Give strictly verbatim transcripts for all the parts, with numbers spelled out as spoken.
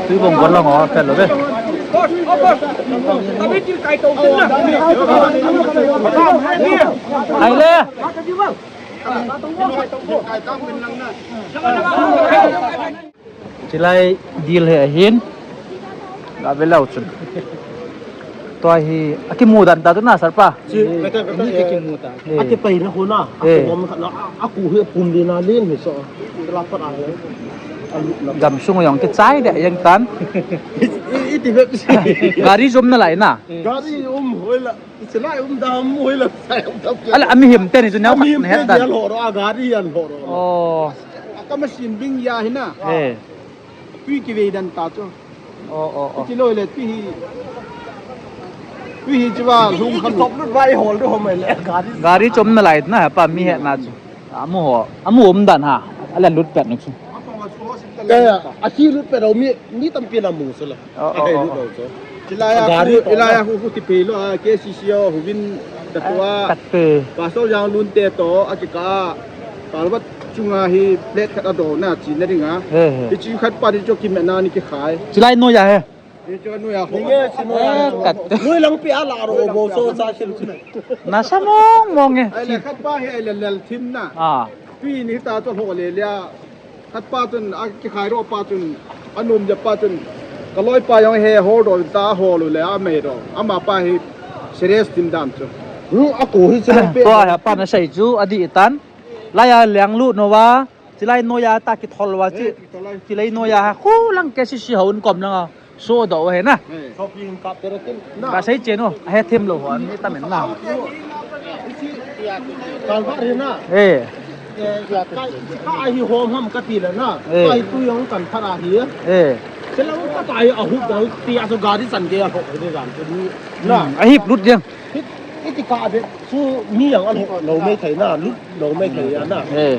Tui bong bol lang o, fel lo be. Ai le. Chilai dil he ahin. Ga ve leu chun. Tua hi, akimu dan ta tu na, sir pa. Chi, kata, kata, ni ke kimu ta. Eh. Ati pai na huna. Eh. Aku bom khat na, aku he pum di na lin hi so. Tela pat a he. Gamsung jong kichai de jeng tan. I, i, iti bep si. Gari jom nalai na. Gari um hoi la. Chilai um da um hoi la. Sai um da. Ala, amihem teni tu neo. Amihem teni alho ro, a gari alho ro. Oh. Ka machine bing ya hina. Eh. Tui kivei dan ta chu. Oh, oh, oh. Ti loi le tui hi. Tui hi chuva lhung khan. Top lut vai hol do hom le gari. Gari chom nalai na pa mi he na chu. Amu ho. Amu um dan ha. Ala lut pet nu chu. Kaya, ahi lut pet mi, mi tampi na mu sala. Oh, oh, oh. Ahi lut lo chu. Chilai a gari khu, to ilai a khu khu ti pe lo a, K C C o, huvin ta tua. Kat pe. Pastor Jang Lun te to, a kika. Kalvat chunga hi plate khat a do na chi na dinga. He, he. Hi chi khat pa di cho ki me na ni ki khai. Chilai noiya he. Hi cho noiya ho. Ninge si noiya. Eh, kat. Noi lang pi a la ro bo so sa sil. Na sa mong mong e. Ai le khat pa hi ai le lel thin na. Ah. Pi ni ta cho ho le le a. Khat pa chun, a kikhai ro pa chun, a nom ja pa chun, ka loi pa jong he hol do ta hol u le a mei ro. Ama pa hi serious tin dan chu. Hmm, a ko hi chu pe. Tua ha pa na sei chu, a di tan. Lai a leng lu no va, chilai noiya ta kithol va chi. Eh, kithol lai. Chilai noiya ha, khu lang K C C ho un kom lang a. So do he na. Eh. Shopping kap te ra tin. Ka sei chen u, a he them lo ho, an ni ta men na. Kalvari na. Eh. Eh, ka, ka hi hom ham ka ti le na. Eh. Ka hi tu jong kan thara hi. Eh. Selang ka ta hi a hu da ti a so gari san ke a ho de ran tu ni. Na. Hmm, a hip lut jeng. Iti ka de su mi jong an ho lo mei thei na, lut lo mei thei ya na. Eh.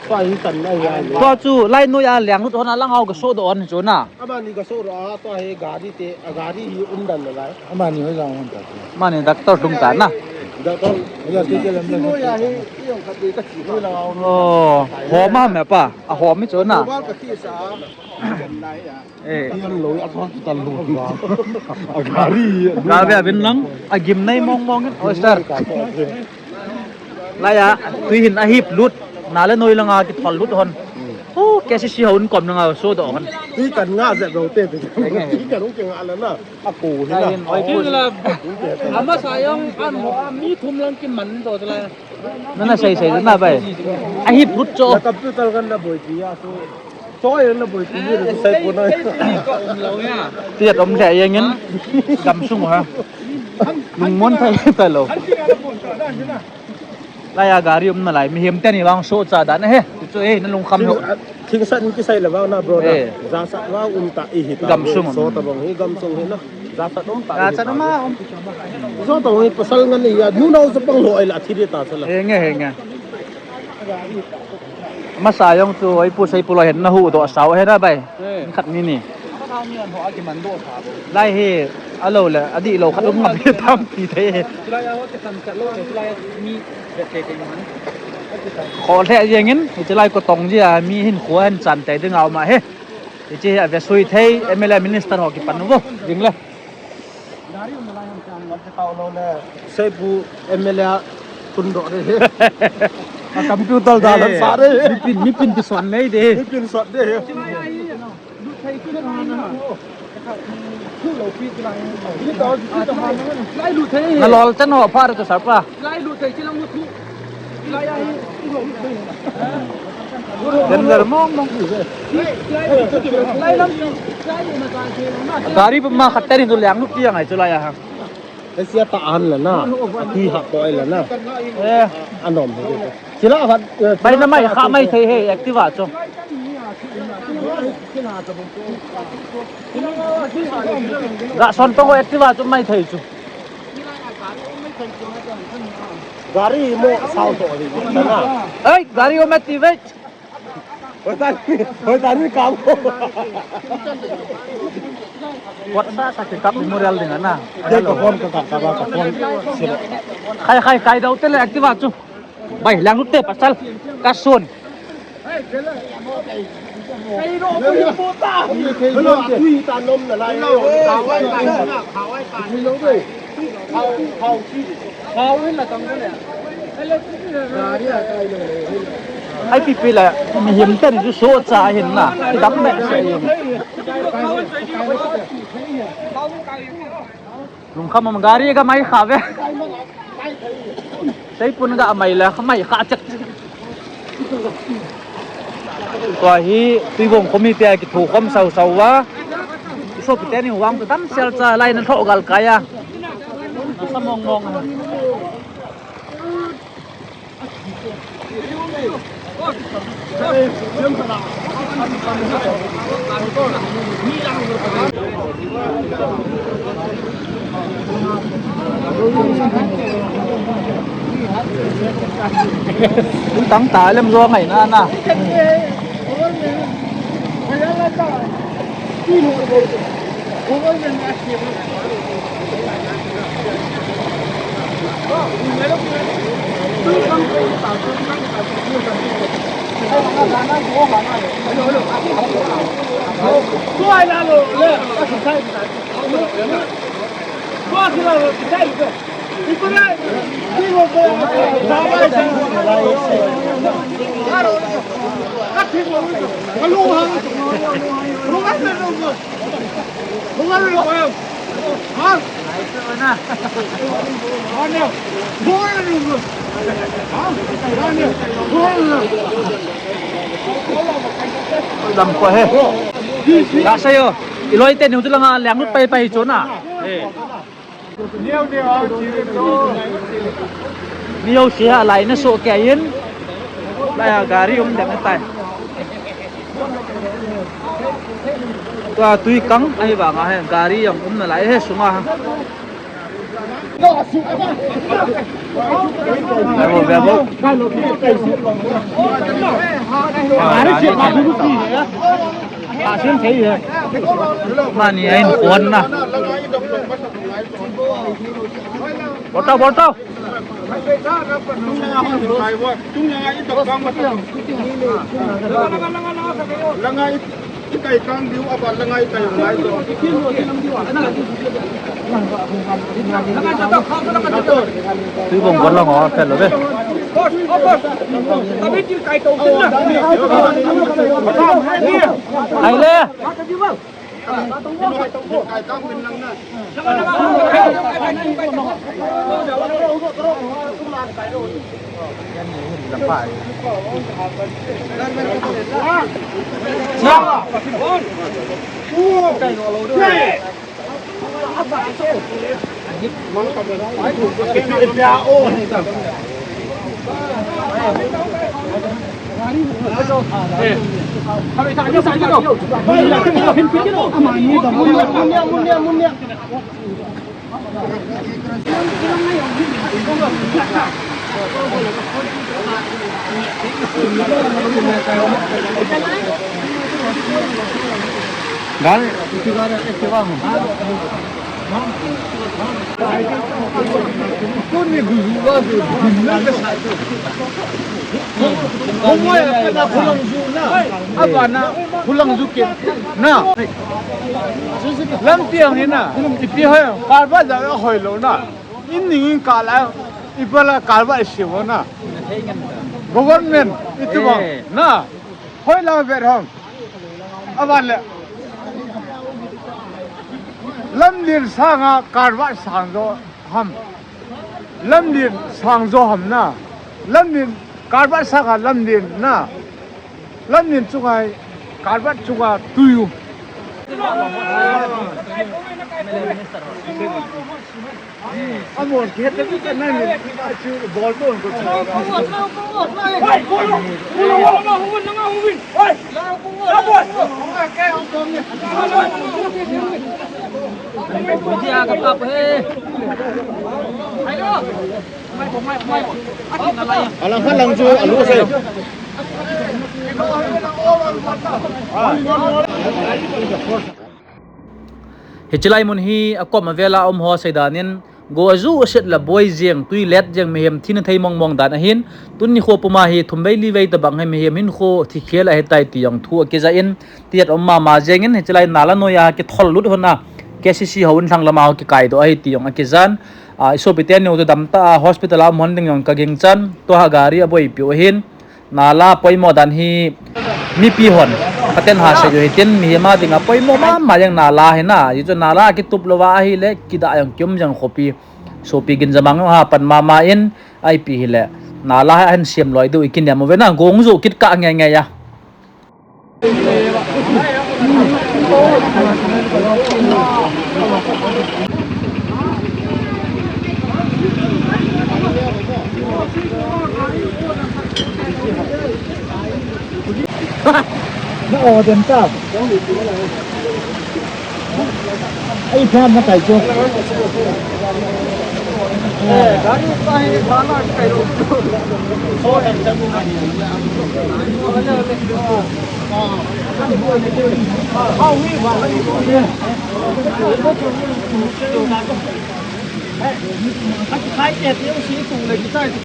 Ka hi tan na ya. Tua chu lai noiya leng lut hon a lang hao ka so do hon chu na. Amani ka so ro a, tua hi gari te, a gari hi um dan na lai. Amani hoi jang hon ta. Amani doctor lhung ta na. Doctor. Ya, ti ke lam. Noiya hi, i jong khat de ka chi hoi la. Oh, hom a me pa. A hom mi chu na. Ba ka ti sa. Lai ya. Eh. Ian lo, a thon ki tan lo. A gari. Ga ve a vin lang. A gim nei mong mong in. Oh, sir. Lai a, tui hin a hip lut. Na le noi langa kithol lut hon. Oh, K C C ho un kom langa so do hon. Tui kan nga ze do te te. Tui kan ung ke nga la na. A ko hi na. Lai hin, oi, ko. Ama sa jong an ho a mi thum lang kiman do lai. Na na sei sei na bai. A hip lut cho. Na computer kan na boi ti ya so. Choi na boi ti ni sai ko na. Ti atom le yang in. Gamsung ha. Lungmon thei thei lo. Lai a gari um nalai, mihem teni vang so cha dan he. Chu he na lungkham ho. Thingsan kisai le vang na brother. Eh. Jasat vang um ta i hi ta. Gamsung. So ta vang hi gamsung hi na. Jasat um ta. Jasat um a um. So ta vang hi pasal ngan ni ya. Nu nau sa pang lo ai la thi de ta sa la. He nge, he nge. Masa jong chu, oi pu sei pu lo hen na hu do sao he na bai. Eh. Khat ni ni. Lai hi, a lo le, a di lo khat um ngam hi tam pi thei. Kho le jeng in, hiche lai ko tong ji a, mi hin kho hen chan tei ding au ma he. Hiche hi a ve sui thei, M L A minister ho kipan vo, jing le. Seipu M L A kun do de. A computer da lan sa de. Mi pin, mi pin ki son nei de. Mi pin son de. Na lol chan ho pha re to sar pa. Danger mong mong. Gari pa ma khat teni tu leng lut ti ang ai chu lai a ha. Asia ta an la na. Ati ha ko ai la na. Eh. Anom he. Sila khat, eh, bai na mai kha mai thei he Activa chu. Ga son to Activa chu mai thei chu. Gari mo sao to hi na. Ei, gari mo activate. Hoitah, hoitah ni kam. Kuat sa sa ke kap memorial ding ana. Dei ka phone ka kap ka ba ka phone. Khai khai kai dau te le Activa chu. Bai lang lut te pasal. Ka sun. Ai pipi la, mihem ten chu so cha hin na, dam me se hin. Lungkham um gari ka mai kha ve. Seipun ka mai la, ka mai kha chak. Tua hi Tuibong committee a kithu khom sau sau va. Sopi teni vang tu dam sel cha lai na tho gal kaya. Sa mong mong. Tang ta lem zo ngai na na. Dam ko he. Ka sa yo. Iloi te nu tu langa leng pai pai chona. Neo neo a chi to. Neo si ha lai na so ke yin. Lai a gari um dang tai. Tua tui kang ahi vanga he gari jong um nalai he sunga ha. Ai bo be bo. Mani ain khon na. Bol tau, bol tau. Langa i, i kai kang diu, aba langa i kai ngai to. Tuibong bol lang o, fel lo be. Ai le. Gal, itu gal, itu gal. Abana, khulang ju kit na. Lampi ang hi na, ipi hoi, kalba ja hoi lo na. In ning in kal a, ipi la kalba isi ho na. Government, itu bang, na. Hoi la vet hong. Aban le. Lamlen sanga kalba sang jo ham. Lamlen sang jo ham na. Lamlen kalba sanga lamlen na. Lamlen chunga kalba chunga tuyu. Amor, kete tu kan na ni. Achu bol to ko. Alang khat lang chu alu sei. Hiche lai mun hi akom avela um ho seidan in Go aju aset la boi jeng, tui let jeng, mihem thina thei mong mong dan ahin, tuni kho puma hi thum vei li vei tabang hi mihem hinkho thi khel ahitai ti jong thu akija in, tiat om mama jeng in, hichelai nala noiya kithol lut hon a, K C C hou in lhang lama ho kikai doh ahi ti jong akijan, a, isopi teni ho chu damta a, hospital a um hon ding jong kaging chan, tua gari aboipi u ahin, Nala poimo dan hi mipi hon katen ha sei u hitin, mihem a dinga poimo mama jeng nala hi na, hichu nala kitup louva ahile kidah jong kium jeng khopi sopi gin jamang jong ha pan mama in, ipi hile nala hi ahin sem loi diu ikinem uve na, gong ju kit kah nge nge a. Na o den ta. Ai phan na kai jo.